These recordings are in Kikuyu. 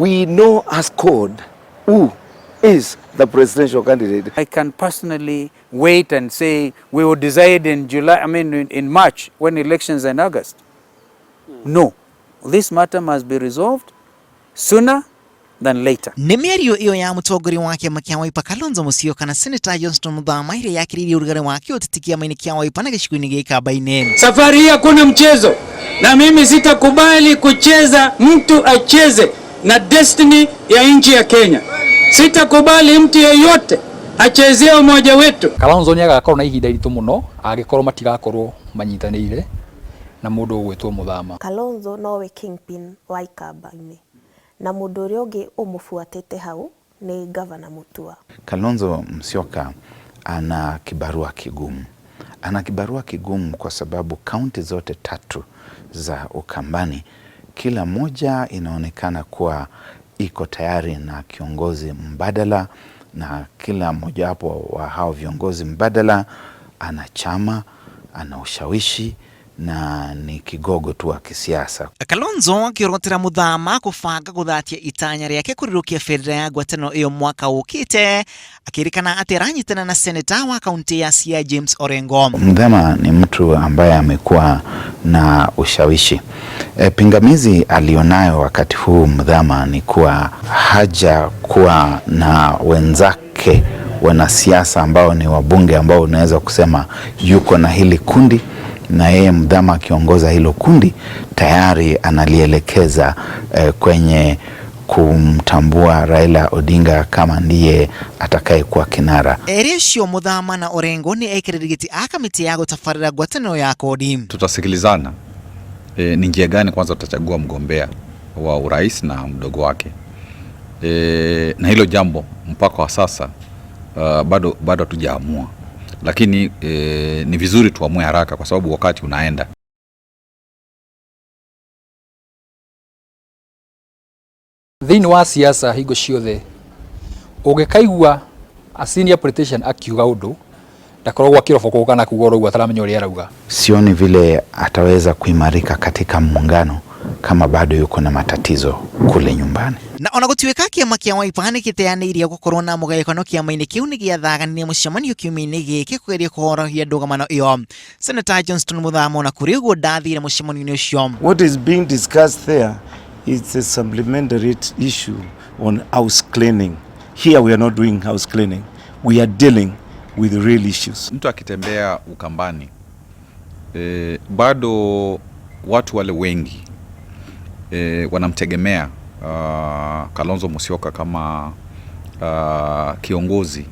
We know as CORD who is the presidential candidate. I can personally wait and say we will decide in July, I mean in March when elections are in August. No, this matter must be resolved sooner than later. Nĩ mĩario ĩyo ya mũtongoria wa kĩama kĩa Wiper Kalonzo Musyoka na Senator Johnston Muthama ĩrĩa yakĩrĩirie ũrugarĩ wa kĩũteti kĩama-inĩ kĩa Wiper na gĩcigo-inĩ gĩa Ikamba-inĩ. Safari hii hakuna mchezo, na mimi sitakubali kucheza mtu acheze na destiny ya nchi ya Kenya. Sitakubali mtu yeyote achezee umoja wetu. Kalonzo nĩ agakorwo na ihinda iritũ mũno angĩkorwo matigakorwo manyitanĩire na mũndũ ũgwĩtwo Muthama. Kalonzo nowe kingpin wa Ikamba-inĩ na mũndũ ũrĩa ũngĩ ũmũbuatĩte hau nĩ Gavana Mutua. Kalonzo Musyoka ana kibarua kigumu. Ana kibarua kigumu kwa sababu kaunti zote tatu za Ukambani, kila moja inaonekana kuwa iko tayari na kiongozi mbadala, na kila mmojawapo wa hao viongozi mbadala ana chama, ana ushawishi na ni kigogo tu wa kisiasa. Kalonzo akĩorotera Muthama kũbanga gũthatia itanya rĩake kũrirũkia bendera ya ngwatanĩro ĩyo mwaka ũkĩte, akĩrĩkana atĩ aranyitana na seneta wa kaunti ya Siaya James Orengo. Muthama ni mtu ambaye amekuwa na ushawishi. Pingamizi alionayo wakati huu Muthama ni kuwa haja kuwa na wenzake wanasiasa ambao ni wabunge ambao unaweza kusema yuko na hili kundi, na yeye Muthama akiongoza hilo kundi tayari analielekeza kwenye kumtambua Raila Odinga kama ndiye atakayekuwa kinara. Eri acio Muthama na Orengo ni aikarĩri gĩtĩ a kamĩtĩ ya gũtabarĩra ngwatanĩro ya kodi. Tutasikilizana ni njia gani kwanza tutachagua mgombea wa urais na mdogo wake, na hilo jambo mpaka wa sasa bado hatujaamua, lakini ni vizuri tuamue haraka kwa sababu wakati unaenda. Thĩinĩ wa siasa hingo ciothe ũngĩkaigua a senior politician akiuga ũndũ ndakoragwo akĩrobokwo kana kuga ũrauga ataramenya ũrĩa arauga. Sioni vile ataweza kuimarika katika muungano kama bado yuko na matatizo kule nyumbani. Na ona gũtuĩka kĩama kĩa Wiper nĩ gĩteanĩirie gũkorwo na mũgayũkano kĩama-inĩ kĩu nĩ gĩathaganirie mũcemanio kiumia-inĩ gĩkĩ kũgeria kũhorohia ndũgamano ĩyo. Senator Johnston Muthama ona kũrĩ ũguo ndathire mũcemanio-inĩ ũcio. What is being discussed there is a supplementary issue on house cleaning. Here we are not doing house cleaning. We are dealing with real issues. Mtu akitembea Ukambani bado watu wale wengi wanamtegemea Kalonzo Musyoka kama kiongozi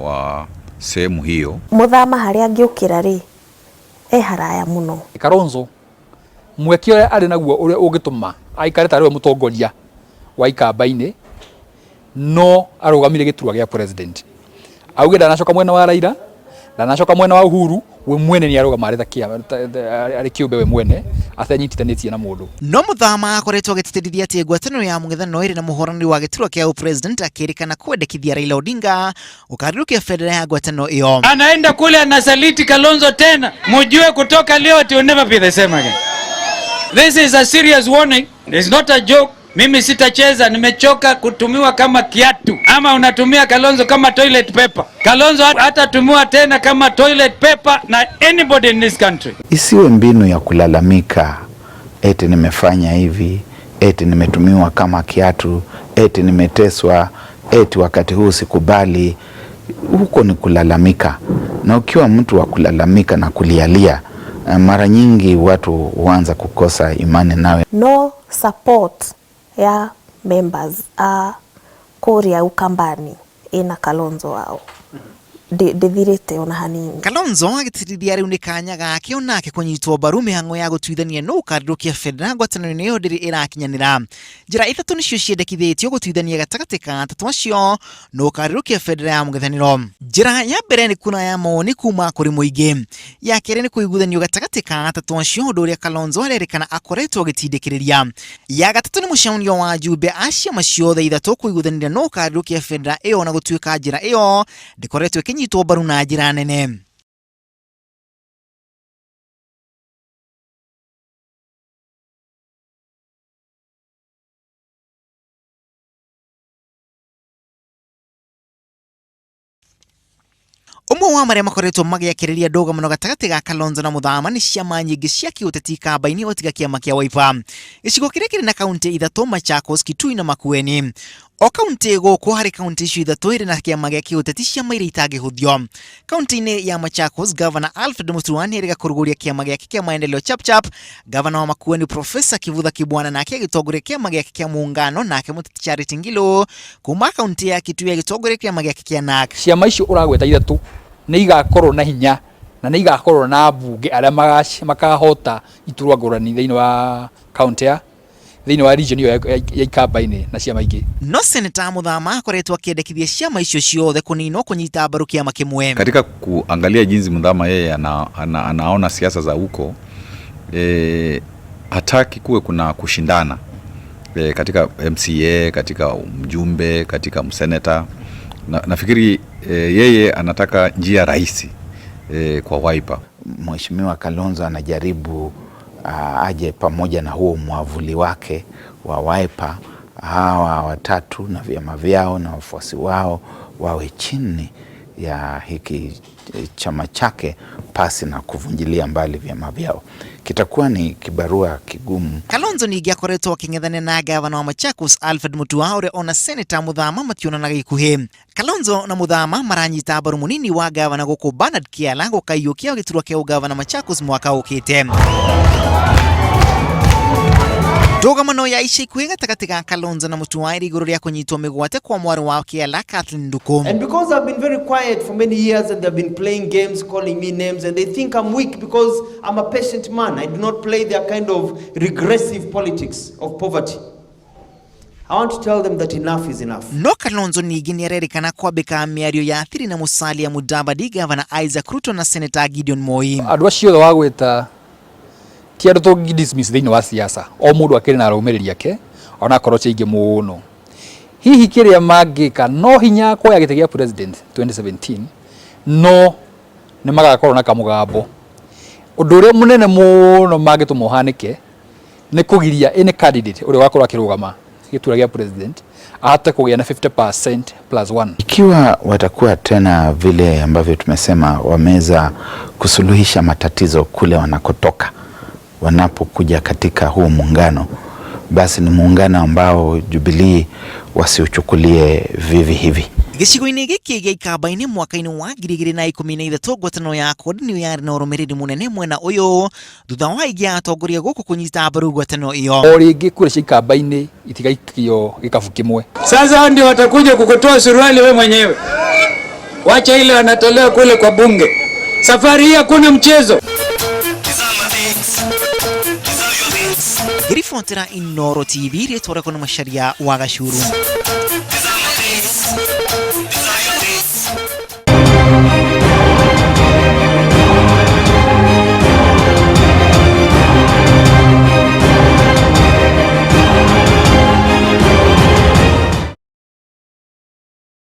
wa sehemu hiyo. Muthama harĩa angĩũkĩra rĩ e haraya mũno. Kalonzo mweke ũrĩa arĩ naguo ũrĩa ũngĩtũma aikare tarĩ we mũtongoria wa Ikamba-inĩ no arũgamire gĩturwa gĩa president, auge ndanacoka mwena wa Raila, ndanacoka mwena wa Uhuru, we mwene nĩ arũgama arĩ kĩũmbe we mwene atenyitithanĩtie na mũndũ. No Muthama akoretwo agĩtĩtĩrithia atĩ ngwatanĩro ya mũng'ethanĩro ĩrĩ na mũhũranĩri wa gĩturwa kĩa president akĩrĩkana kwendekithia Raila Odinga gũkarirũkia bendera ya ngwatanĩro ĩyo. Anaenda kule anasaliti Kalonzo tena, mujue kutoka leo it will never be the same again. This is a serious warning. It's not a joke. Mimi sitacheza, nimechoka kutumiwa kama kiatu, ama unatumia Kalonzo kama toilet paper. Kalonzo hatatumiwa tena kama toilet paper na anybody in this country. Isiwe mbinu ya kulalamika eti nimefanya hivi, eti nimetumiwa kama kiatu, eti nimeteswa, eti wakati huu sikubali. Huko ni kulalamika, na ukiwa mtu wa kulalamika na kulialia, mara nyingi watu huanza kukosa imani nawe. No support ya members a kũrĩa Ukambani ĩna Kalonzo wao ndĩthirĩte ona hanini. Kalonzo agĩtĩtĩrithia rĩu nĩ kanya gake onake kũnyitwo mbaru mĩhang'o ya gũtuithania nũ ũkarirũkia bendera ngwatanĩro-inĩ ĩyo ndĩrĩ ĩrakinyanĩra. Njĩra ithatũ nĩcio ciendekithĩtio gũtuithania gatagatĩ ka atatũ acio nũ ũkarirũkia bendera ya mũng'ethanĩro. Njĩra ya mbere nĩ kura ya mawoni kuma kũrĩ mũingĩ, ya kerĩ nĩ kũiguithanio gatagatĩ ka atatũ acio, ũndũ ũrĩa Kalonzo arerĩkana akoretwo agĩtindĩkĩrĩria. Ya gatatũ nĩ mũcemanio wa ajumbe a ciama ciothe ithatũ kũiguithanĩria nũ ũkarirũkia bendera ĩyo, na gũtuĩka njĩra ĩyo ndĩkoretwo ĩkĩnyitwo mbaru na njĩra nene. Ũmwe wa marĩa makoretwo magĩakĩrĩria ndũgamano gatagatĩ ga Kalonzo na Muthama nĩ ciama nyingĩ cia kĩũteti kamba-inĩ o tiga kĩama kĩa Wiper. Gĩcigo kĩrĩa kĩrĩ na kaunti ithatũ Machakos, Kitui na Makueni. O kaunti gũkũ harĩ kaunti icio ithatũ ĩrĩ na kĩama gĩa kĩũteti ciama iria itangĩhũthio. Kaunti-inĩ ya Machakos, Gavana Alfred Mutua nĩerĩga kũrugũria kĩama gĩake kĩa Maendeleo Chapchap. Gavana wa Makueni Profesa Kivutha Kibwana nake agĩtongoria kĩama gĩake kĩa Muungano, nake Mũteti Charity Ngilu kuma kaunti ya Kitui agĩtongoria kĩama gĩake kĩa NARC. Ciama icio ũragweta ithatũ nĩ igakorwo na hinya na nĩ igakorwo na ambunge arĩa makahota iturwa ngũrani thĩinĩ wa kaunti ya thĩinĩ wa region ĩyo ya Ikamba-inĩ na ciama ingĩ. No Seneta Muthama akoretwo akĩendekithia ciama icio ciothe kũninwo kũnyita mbaru kĩama kĩmwe. Katika kuangalia jinsi Muthama yeye anaona siasa za huko, hataki kuwe kuna kushindana katika MCA, katika mjumbe, katika mseneta. Nafikiri yeye anataka njia rahisi kwa Wiper. Mheshimiwa Kalonzo anajaribu aje pamoja na huo mwavuli wake wa Wiper, hawa watatu na vyama vyao na wafuasi wao wawe chini ya hiki chama chake pasi na kuvunjilia mbali vyama vyao. Kitakuwa ni kibarua kigumu. Kalonzo ningĩ akoretwo akĩng'ethanĩra na gavana wa Machakos Alfred Mutua ũrĩa ona Seneta Muthama mationanaga ikuhĩ. Kalonzo na Muthama maranyita mbaru mũnini wa gavana gũkũ Bernard Kiala gũkaiyũkia gĩturwa kĩa ũgavana Machakos mwaka ũkĩte. Ndũgamano ya ica ikuhĩ gatagatĩ ga Kalonzo na Mutua ĩrĩ igũrũ rĩa kũnyitwo mĩgwate kwa mwarĩ wa Kiala Kathleen Nduku. And because I've been very quiet for many years and they've been playing games, calling me names, and they think I'm weak because I'm a patient man. I do not play their kind of regressive politics of poverty. I want to tell them that enough is enough. No Kalonzo ningĩ nĩarerĩkana kwambĩka mĩario ya thiri na Musalia Mudavadi, Gavana Isaac Ruto na Senator Gideon Moi. Andũ acio othe wagwĩta ti andũ tũngĩ dismiss thĩinĩ wa siasa, o mũndũ akĩrĩ na arũmĩrĩri ake onakorwo ti aingĩ mũno. Hihi kĩrĩa mangĩka no hinya kuoya gĩtĩ gĩa president 2017, no nĩ magakorwo na kamũgambo. Ũndũ ũrĩa mũnene mũno mangĩtũma ũhanĩke nĩ kũgiria any candidate ũrĩa ũgakorwo akĩrũgama gĩturwa gĩa president ahote kũgĩa na 50% plus 1. Ikiwa watakuwa tena vile ambavyo tumesema wameweza kusuluhisha matatizo kule wanakotoka wanapokuja katika huu muungano, basi ni muungano ambao Jubilee wasiuchukulie vivi hivi. Gĩcigo-inĩ gĩkĩ gĩa Ikamba-inĩ mwaka-inĩ wa 2013 ngwatanĩro ya CORD nĩyo yarĩ na ũrũmĩrĩri mũnene mwena ũyũ thutha wa aingĩ a atongoria gũkũ kũnyita mbaru ngwatanĩro ĩyo. O rĩngĩ kura cia Ikamba-inĩ itigaikio gĩkabu kĩmwe. Sasa hao ndio watakuja kukutoa suruali wewe mwenyewe. Wacha ile wanatolewa kule kwa bunge. Safari hii hakuna mchezo. Ngĩribotera Inooro TV rĩtwa rĩakwa nĩ Macharia wa Gacuru.